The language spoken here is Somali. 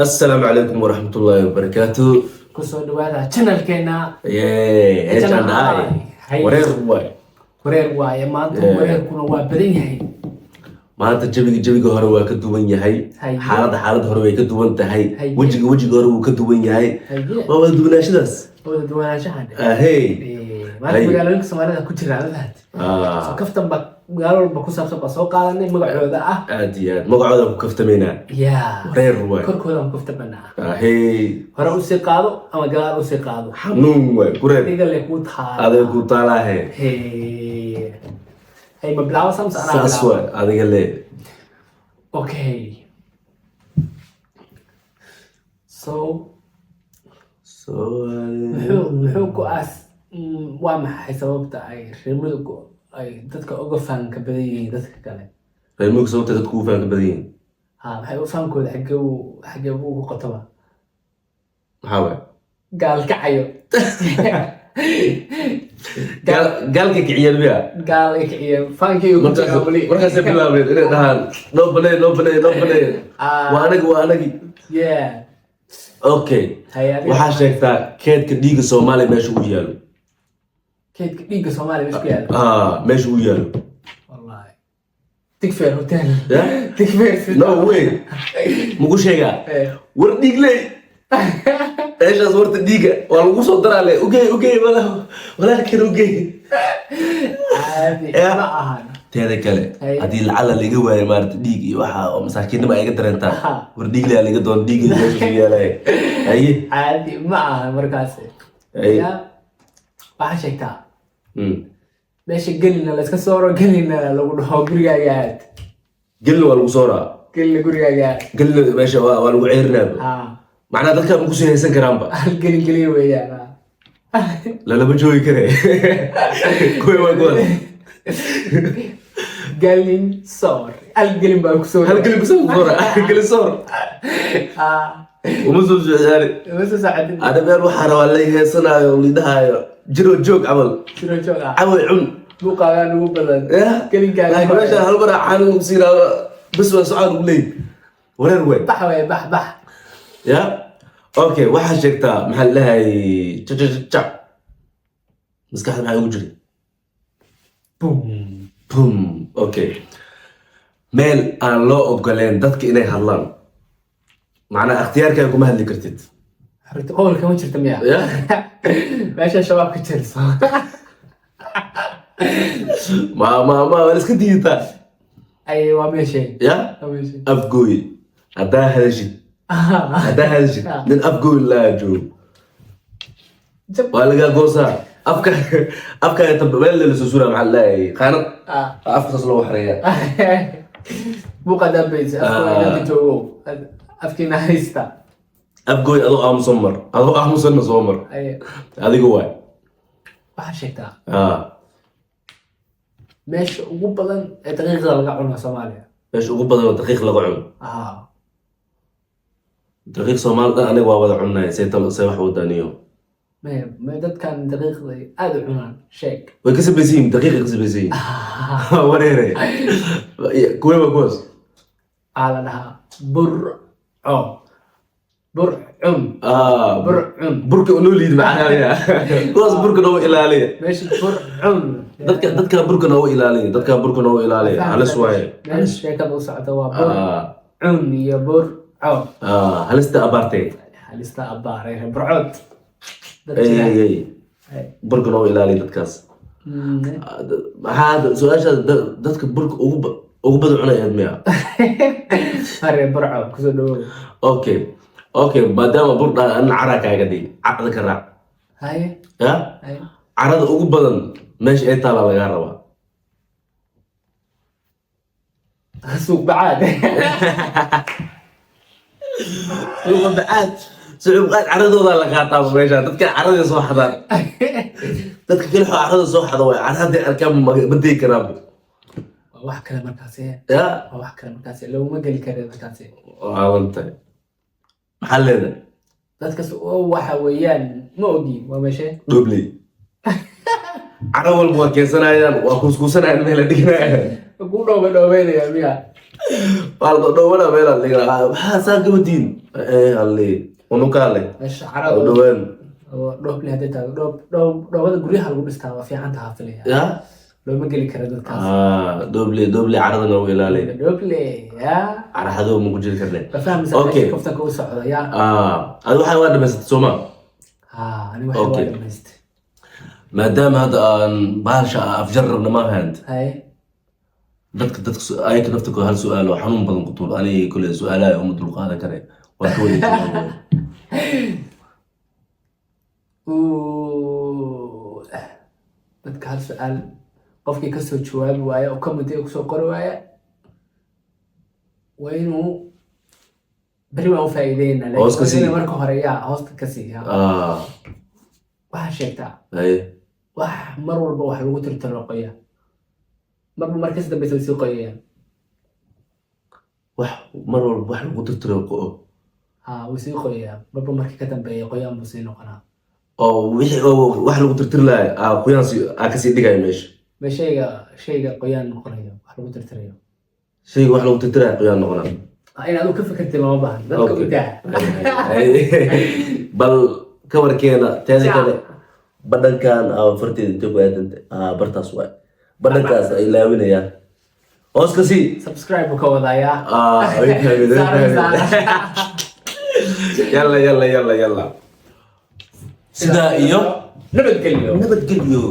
Assalaamu calaykum waraxmatullaahi wabarakaatu. Kusoo dhawaada channelkeena. Yee, H&I. Hay. Wareer waay. Wareer waaye maanta. Yeah. Wareerkuna waa badan yahay. Maanta jawiga hore waa ka duwan yahay. Haye. Xaaladda hore way ka duwan tahay. Haye. Wejiga hore wuu ka duwan yahay. Haye. Waa wada duwanaashadaas. Wada duwanaanshahan. Ahey. Maanta Haye. magaalooyinka Soomaalida ku jira ma fahat. Soo kaftan ba magaalo walba ku saabsan baa soo qaadanay magacooda ah. Aad iyo aad magacooda ku kaftamaynaa. Wareer waay. Korkooda aan kaftamanaa. Ahey. Hore usii qaado ama gadaal usii qaado. Xanuun waay kureer. Adiga le kuu taala. Adiga ku taalaahe. Hey. Hey, ma bilaabo samsa anaa Saas bilaabo? waay, adiga le. Okay. So muxuu ku aas waa maxay sababta ay reer Mudug ay dadka uga faanka badan yihiin dadka kale? Reer Mudug sababta dadku ugu faanka badan yihiin? Ha, maxay u faankooda xaggee buu ugu qotoma? Maxaa waay? Gaalkacayo. Gaalka kiciyeen miya? Gaal ay kiciyeen faankii ugu jiraa weli. Markaasay bilaabeen inay dhahaan noo baneey, noo baneey, noo baneey. Waa anagi, waa anagi. Okay. Hay, adiga. Waxaa sheegtaa keedka dhiigga Soomaaliya meesha uu yaalo. Keydka dhiigga Soomaaliya meesha ku yaala? Ah, meesha uu yaalo. Wallahi Digfaar Hotel. Yeah? Digfaar. No way, muku sheegaa? Eh. War dhiigley, meeshaas warta dhiigga waa lagu soo daraale. Ugey, ugey, walaalkan ugey. Caadi ma ahan. Teeda kale, Hay. haddii lacala laga waayo maarata dhiig iyo waxa oo masaakiinnima ay ga dareentaan, war dhiigley laga doon, dhiigga meesha ku yaalay. Haye. Caadi ma ahan markaas. Haye. Ya, waxaa sheegtaa meesha gelina la iska sooro, gelina lagu dhaho gurigaaga aad. Gelina waa lagu sooraa. Gelina gurigaaga aad. Gelina meesha waa lagu ceerinaaba. Macnaha dadka ma kusii haysan karaanba. Hal gelin keliya weeyaan, ha. Lalama joogi kare. Kuwa waa kuwaas. Gelin soor, hal gelin baa kusoo. Hal gelin kusoo soora, gelin soor. Uma soo socdaani. Ma soo socotid. Ana meel waxaa rabaa la heesanaayo, lidhahaayo jiro joog camal. Jiro joog ah. Caway cun. Buuqaagaa nugu badan. Ya. Gelinkaaga. Laakiin meesha hal mar caano lagu siinaayo bas, waa socod ugu leeyahy. Wareer wey. Bax waay, bax, bax. Ya, okay, waxaa sheegtaa, maxaa la dhahay, jajajajac, maskaxda maxaa ugu jiray? Boom. Boom. Okay, meel aan loo ogoleen dadka inay hadlaan, macnaha ikhtiyaarkaaga kuma hadli kartid. Xorriyadda qowlka ma jirta miya? Ya. Meesha shabaab ka jirto. Ma waa iska diidataa. Ay, waa meeshay. Ya. Waa meeshay. Afgooy haddaa hadashid, haddaa hadashid, nin Afgooy laa joogo. Jab. Waa lagaa goosaa afka, afkaaga tambe meel la soo suraa, maxaa la dhahay, qaanad. Afka saas loogu xareeyaa. Buuqa dambaysa afka joogo, afkiina haysta. Afgooy adoo aamusan mar, adoo aamusanna soo mar. Ay. Adiga waay. Waxaa sheegtaa meesha ugu badan ee daqiiqda laga cuno Soomaaliya. Meesha ugu badan oo daqiiq laga cuno? Ah. Daqiiq Soomaali dhan aniga waa wada cunay. See talo, see wax wadaniyo? May, dadkan daqiiqda ay aada u cunaan sheeg. Way ka sabaysan yihiin, daqiiqay ka sabaysan yihiin. Wareere, kuwee waa kuwaas? Waxaa la dhahaa burco, burcun. Burcun. Burka unoo liid macnaha, kuwaas burka noogu ilaaliya. Meesha burcun. Dadka burka noogu ilaaliya, dadka burka noogu ilaaliya, halis waaye. Meesha sheekada u socota waa burcun iyo burco. Halista abaartay. Halista abbaaray reer burcood dad Ey, jira. ey, ey. Ay. Burka noogu ilaaliya dadkaas. Maxaa su-aasha dadka burka ugu badan cunayaad miya? Reer Burco kusoo dhawow. Okay, maadaama bur dhaan, anna caraa kaaga dhigi, caqda ka raac. Haye. Ya. Haye. Carada ugu badan meesha ay taalaa lagaa rabaa. Suuq Bacaad. Suuqa Bacaad, suuqa Bacaad caradoodaa la qaataa meesha. Dadka carada soo xadaan, dadka kale carada soo xada waay. Cara hadday arkaan ma degi karaanba. Waa wax kale markaasi. Ya. Waa wax kale markaasi, laguma geli kara markaasi. Waawantahay, maxaa leedahay? Dadkas oo waxa weeyaan ma ogi waa meeshe. Dhobley caro walba waa keensanayaan, waa kuuskuusanayaan, meel la dhiganayaan. Ku dhooba dhoobeynaya miya? Waa la dhowana meel aan dhigaa. Maxaa saa gabadiin? Alle unukaale. Meesha oo carada dhowaan. Oo dhooble hadday tahay, dhoob dhoob dhoobada guryaha lagu dhistaa waa fiican tahaa filaya. Ya. Looma geli kara dadkaas. Ah, dhoble, dhoble carada noogu ilaali. Dhooble ya. Carxado ma ku jiri karne. Ma fahmaysaa? Meesha kaftanka u socda ya. Ah, adi waxaa waa dhamaysatay, sooma? Ha, ani waxay waa dhamaystay. Maadaama hadda aan bahasha afjar rabna, ma ahant? Haye. Dadka ayaka naftakooda hal su-aal oo xanuun badan ku tuur. Aniga kule su-aalaha uma dulqaadan kare, waa ka wada jawaabaya. Dadka hal su-aal qofkii kasoo jawaabi waaya oo comment-iga kusoo qori waaya, waa inuu beri waan u faa'iideynaa, laakiin Hoos ka waa sii. inay marka hore yaa hoosta ka sii yaa. Waxaa sheegtaa wax mar walba wax lagu tirtiro qoya, marba markas dambeysa way sii qoyayaan. Wax mar walba wax lagu tirtiro qo-o? Ha, wuu sii qoyayaa, marba markii ka dambeeya qoyaan buu sii noqonaa. Oo wixii oo wax lagu tirtiri lahay aa qoyaan si aa kasii dhigaya meesha? Ma shayga qoyaan noqonayo wax lagu tirtirayo. Shayga wax lagu tirtiraya qoyaan noqonaa. Ah, inaad u ka fikirtid lama baahan, dadka u daa. Bal kawarkeena teeda Ciao. kale badhankan aa farteeda intee ku aadanta? Bartaas waay, badhankaas ay ilaawinayaan, hoos ka sii. Subscribe buu ka wadayaa. Ah, way fahmeen, way Saara, fahmeen. saara. Yalla, yalla, yalla, yalla, sidaa iyo nabadgelyo. Nabadgelyo.